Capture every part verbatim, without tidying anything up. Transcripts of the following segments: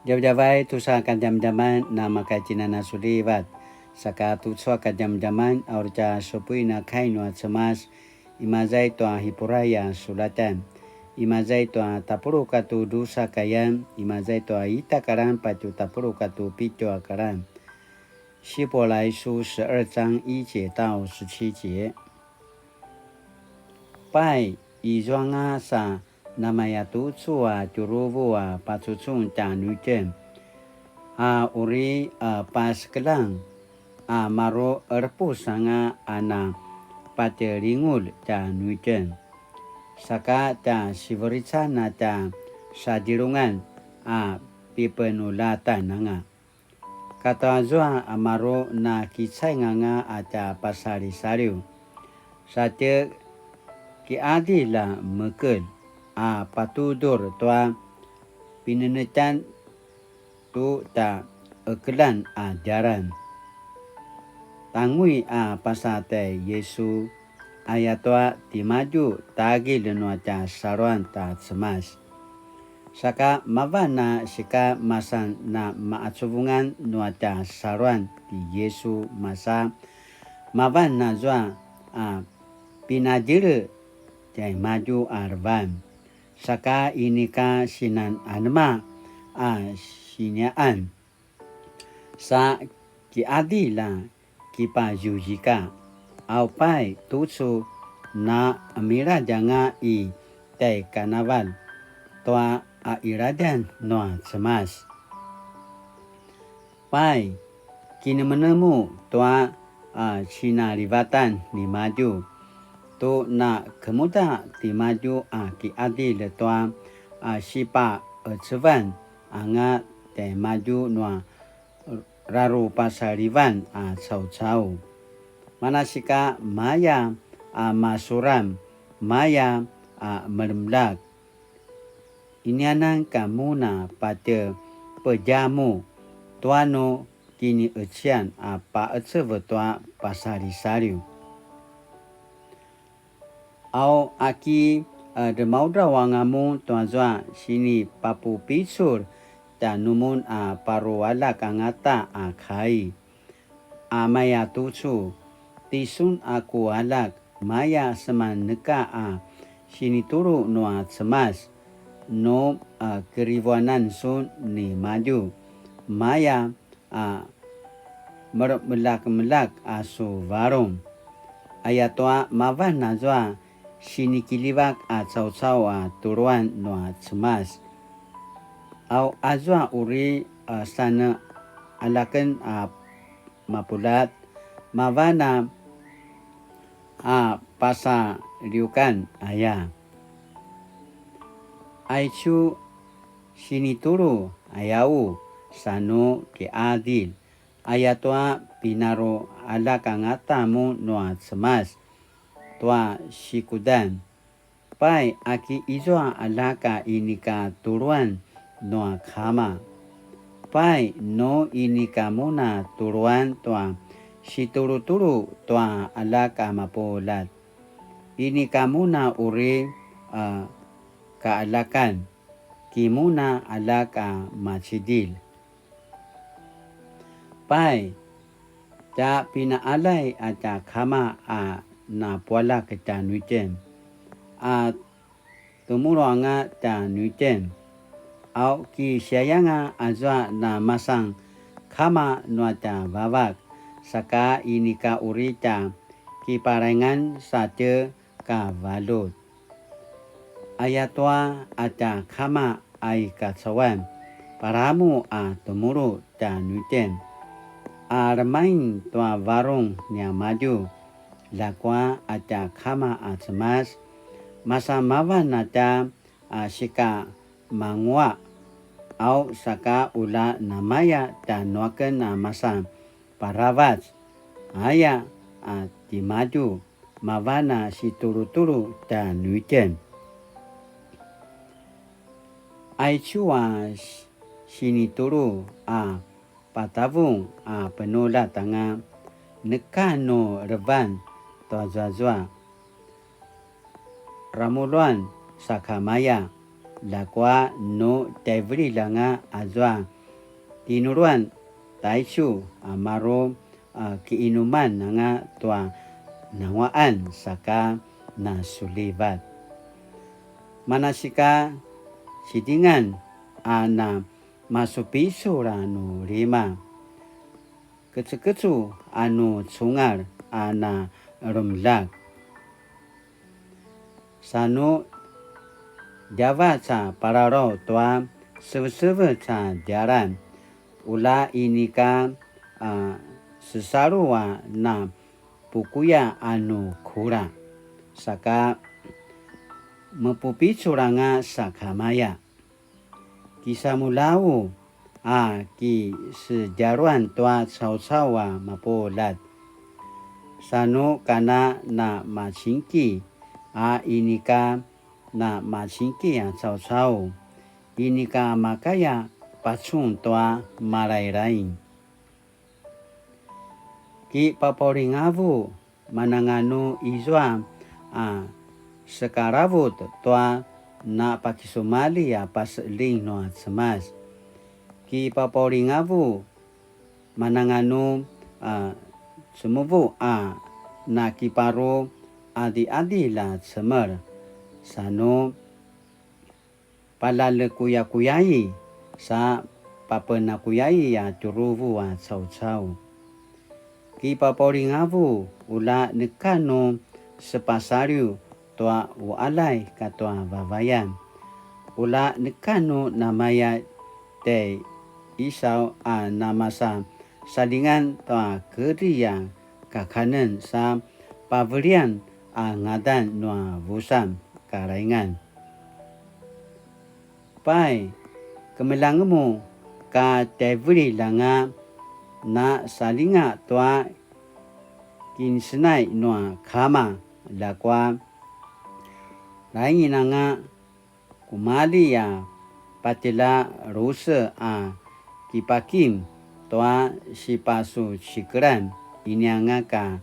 Djavadjavay tusa kadjamadjaman na makaitjinan a sulivat. Saka tucu a kadjamadjaman a uri tja supuin a kai nua Cemas, imaza i tua Hipurai a sulatan, imaza i tua tapuluq katu drusa kayan, imaza i tua ita karan patju tapuluq katu pitju a karan. 希伯来书十二章一节到十七节。 Pai, izuanga sa namayatucu a tjuruvu a pacucun tjanuitjen, a uri a pasekeljang, a maru qerepus anga a na patjelingulj tjanuitjen. Saka tja siverican a tja sadjelungan a pipenuljatan anga. Katua zua a maru na kicainganga a tja pasalisaliw, sa tje kiqadilj a mekelj a patudur tua pinenetjan tu tja qekeljan a djalan. Tangui a pasa tjai Yisu, ayatua timadju tagilj nua tja saluan ta Cemas. Saka mavan a sika masan na maqacuvungan nua tja saluan ti Yisu, masa mavan azua a pinadjele tjaimadju a levan. Saka inika sinan anema a siniaqan, sa kiqadilj a kipazuzika. Au pai tucu na qemiladj anga i tjaikanavalj tua a qiladjan nua Cemas. Pai, kinemenemu tua a sinalivatan nimadju, tu na kemuda timadju a kiqadilj tua a sipaqecevan anga tjaimadju nua rarupasalivan a caucau. Manasika maya a masuram, maya a melemlak. Inianan ka mun a patje pedjamuq tua nu kiniqecian a paqecev tua pasalisaliw. Au aki, a, dremaudraw anga mun tuazua sinipapupicul tjanumun a parualjak angata a kai. A maya tucu, tisun a ku aljak maya semaneka a sinitulu nua Cemas, nu, a, kerivuanan sun nimadju, maya a, mermelakmelak a su varung. Ayatua mavan azua sinikiljivak a caucau a tuluan nua Cemas. Au azua uri, a, sanealjaken a mapuljat, mavan a, a, pasaliukan aya. Aicu sinitulu ayau sa nu kiqadilj, ayatua pinarualjak angata mun nua Cemas tua sikudan. Pai, aki izua aljak a inika tuluan nua kama. Pai, nu inika mun a tuluan tua situlutulu tua aljak a mapuljat, inika mun a uri, a, kaaljakan, ki mun a aljak a macidilj. Pai, tja pinaqaljay a tja kama a napualjak tjanuitjen, a temulu anga tjanuitjen. Au ki siayanga azua namasan kama nua tja vavak, saka inika uri tja kiparaingan sa tje kavaljut. Ayatua a tja kama a i kacauan, palamu a temulu tjanuitjen, a remaing tua varung niamadju, ljakua a tja kama a Cemas, masa mavan a tja a sika mangua, au saka ula namaya tjanuaken a masa paravac, aya a timadju, mavan a situlutulu tjanuitjen. Aicu a sinitulu a patavung a penuljat anga, neka nu levan tuazazua. Ramuluan sakamaya, ljakua nu tjaivililj anga azua kinuluan taicu a maru a kiinuman anga tua nanguaqan saka nasulivat. Manasika sidingan a na masupicul a nu lima, kecekecu a nu cungal a na remlak. Sa nu djavac a pararaw tua sevecevec a djalan, ula inika a sesalu a na pukuya a nu kula, saka mepupicul anga sakamaya. Kisamuljavu a kisedjaluan tua caucau a mapuljat, sa nu kana na macingki a inika na macingki a caucau, inika makaya pacun tua Malailaing. Kipapaulingavu mananganu izua a sekaravut tua napakisumalji a paseling nua Cemas. Kipapaulingavu mananganu a cemuvu a nakiparu adiadil a cemel, sa nu palalekuyakuyai sa papenakuyai a tjuruvu a caucau. Kipapaulingavu ula neka nu sepasaliw tua uqaljay katua vavayan. Ula neka nu namaya tjai Isau a namasa salingan tua kedri a kakanen sa pavelian a ngadan nua vusan kalaingan. Pai, kemeljang mun ka tjaivililj anga na salinga tua kinsenay nua kama, ljakua laingin anga kumalji a patjela ruse a kipakim tua sipasucikelan, inianga ka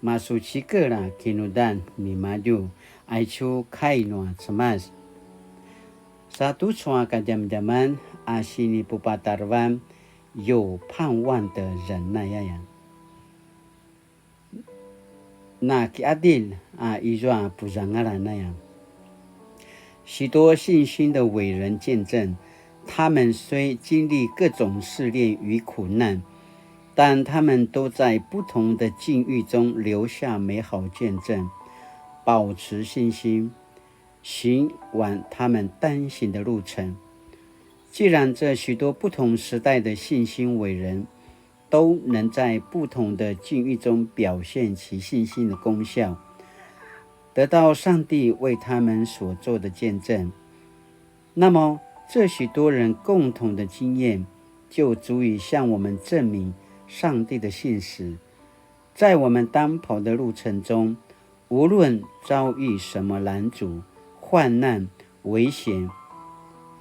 masucikel a kinudan nimadju, aicu kai nua Cemas. Sa tucu a kadjamadjaman a sinipupatarevan 有盼望的忍耐 aya. Na kiadil a izua puzangalan aya. 许多信心的伟人见证，他们虽经历各种试炼与苦难，但他们都在不同的境遇中留下美好见证，保持信心，行完他们当行的路程。既然这许多不同时代的信心伟人都能在不同的境遇中表现其信心的功效，得到上帝为他们所做的见证，那么这许多人共同的经验就足以向我们证明上帝的信实。在我们当跑的路程中，无论遭遇什么拦阻、患难、危险，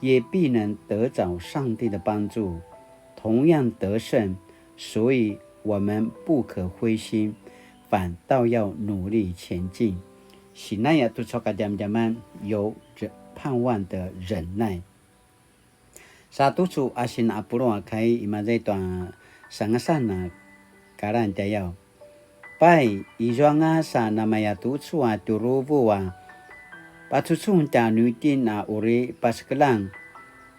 也必能得着上帝的帮助，同样得胜。所以我们不可灰心，反倒要努力前进。Sinaya tucu a kadjamadjaman 有盼望的忍耐。 Sa tucu a sinapulu a kai imaza i tua sangasan a kalan tjayaw. Pai, izuanga sa namaya tucu a tjuruvu a pacucun tjanuitjen a uri pasekeljang,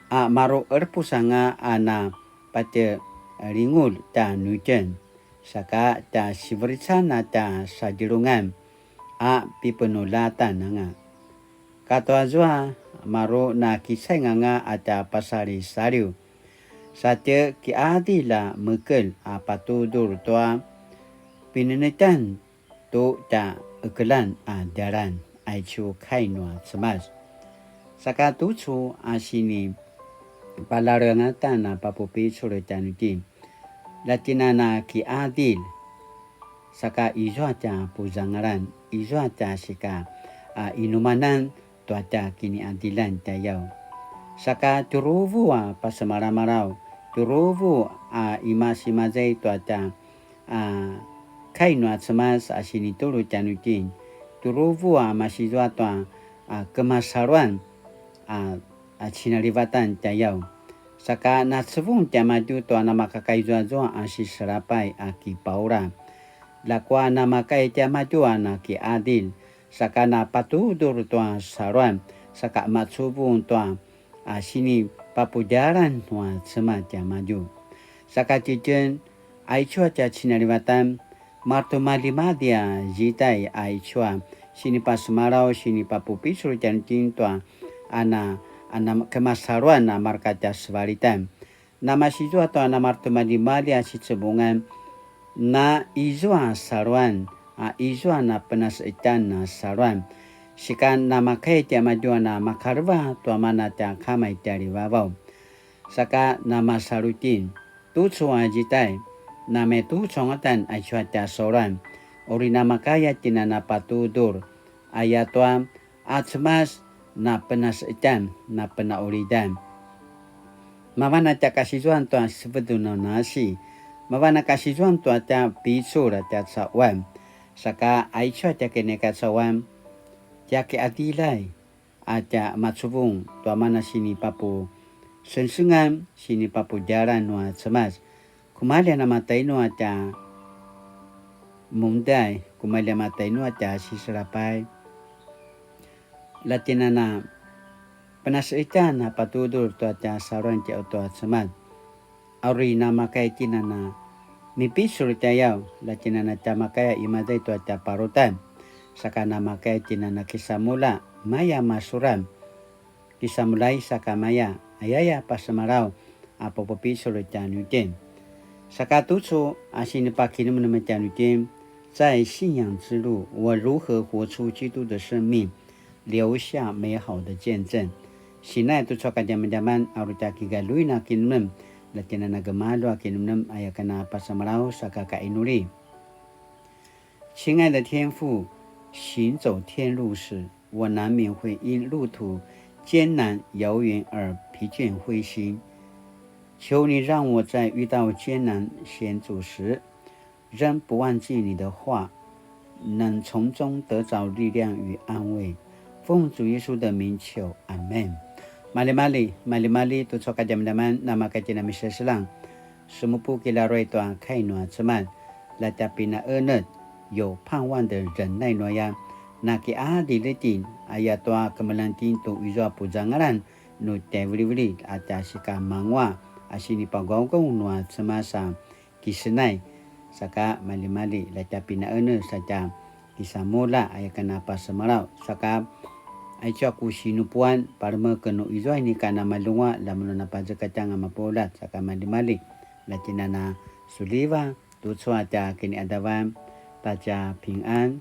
a maru qerepus anga a na patjelingulj tjanuitjen, saka tja siverican a tja sadjelungan a pipenuljatan anga. Katua zua, maru na kicaing anga a tja pasalisaliw, sa tje kiadil a mekelj a patudul tua pinenetjan tu tja ekeljan a djalan, aicu kai nua Cemas. Saka tucu a sini palarengatan a papupicul tjanuitjen, ljatjinan a kiadil, saka izua tja puzangalan, izua tja sika a inumanan tua tja kiniadilan tjayaw. Saka tjuruvu a pasemalamalaw, tjuruvu a imasimazay tua tja a kai nua Cemas a sinitulu tjanuitjen, tjuruvu a masizua tua a kemasaluan a, a cinalivatan tjayaw. Saka nacevung tiamadju tua namakakaizuazua a siselapay a kipaula. Ljakua namakaya tiamadju a nakiadil, saka napatudur tua saluan, saka macuvung tua a sinipapudjalan nua Cemas tiamadju. Saka tjitjen, aicu a tja cinalivatan, maretimaljimalji a zidai aicu a sinipasemalaw, sinipapupicul tjanuitjen tua ana, ana kemasaluan a marka tja sevalitan. Namasizua tua namaretimaljimalji a sicevungan, na izua saluan, a izua napenaseqetjan a saluan. Sika namakaya tiamadju a namakaleva tua mana tja Kama i tjalivavaw. Saka namasalu itjen, tucu a zidai, nametucungatan aicu a tja saluan, uri namakaya itjen a napatudur, ayatua a Cemas napenaseqetjan, napenaqulidan. Mavan a tja kasizuan tua sevedu na nasi, mavan a kasizuan tua tja picul a tja cauan, saka aicu a tja kinaikacauan, tja kiadilay, a tja macuvung tua mana sinipapusengsengan, sinipapudjalan nua Cemas. Kumalja namatainu a tja mundai, kumalja namatainu a tja siselapay. Lja itjen a na penaseqetjan a patudur tua tja saluan tjau tua Cemas. Auri namakaya itjen a na mipicul tjayaw, lja itjen a na tja makaya imaza i tua tja parutan. Saka namakaya itjen a na kisamulja, maya masuram. Kisamulja i sakamaya, ayaya pasemalaw a papupicul tjanuitjen. Saka tucu a sinipakinemnem tjanuitjen, 在信仰之路，我如何活出基督的生命，留下美好的见证。Sinai tucu a kadjamadjaman, aru tja kigaluin a kinemnem, lja itjen a na gemalju a kinemnem, aya ken a pasemalaw saka kainuli. 亲爱的天父，行走天路时，我难免会因路途艰难遥远而疲倦灰心。求你让我在遇到艰难险阻时，仍不忘记你的话，能从中得着力量与安慰。奉主耶稣的名求，阿们。Maljimalji, maljimalji, tucu a kadjamadjaman, namakaya itjen a miseselang. Semupu kilaruay tua kai nua Cemas, lja tja pinaenetj, 有盼望的忍耐 nuaya, na kiadilj itjen, ayatua kemeljang itjen tu izua puzangalan, nu tjaivilivililj a tja sikamanguaq, a sinipagaugaw nua Cemas a kisenay, saka maljimalji, lja tja pinaenetj sa tja kisamulja, aya ken a pasemalaw, saka aicu a ku sinupuan, palemek nu izua inika namalenguaq, lja mun a na pazekatj anga mapuljat, saka maljimalji, lja itjen a na suliva, tucu a tja kiniqadavan, ta tja pingan.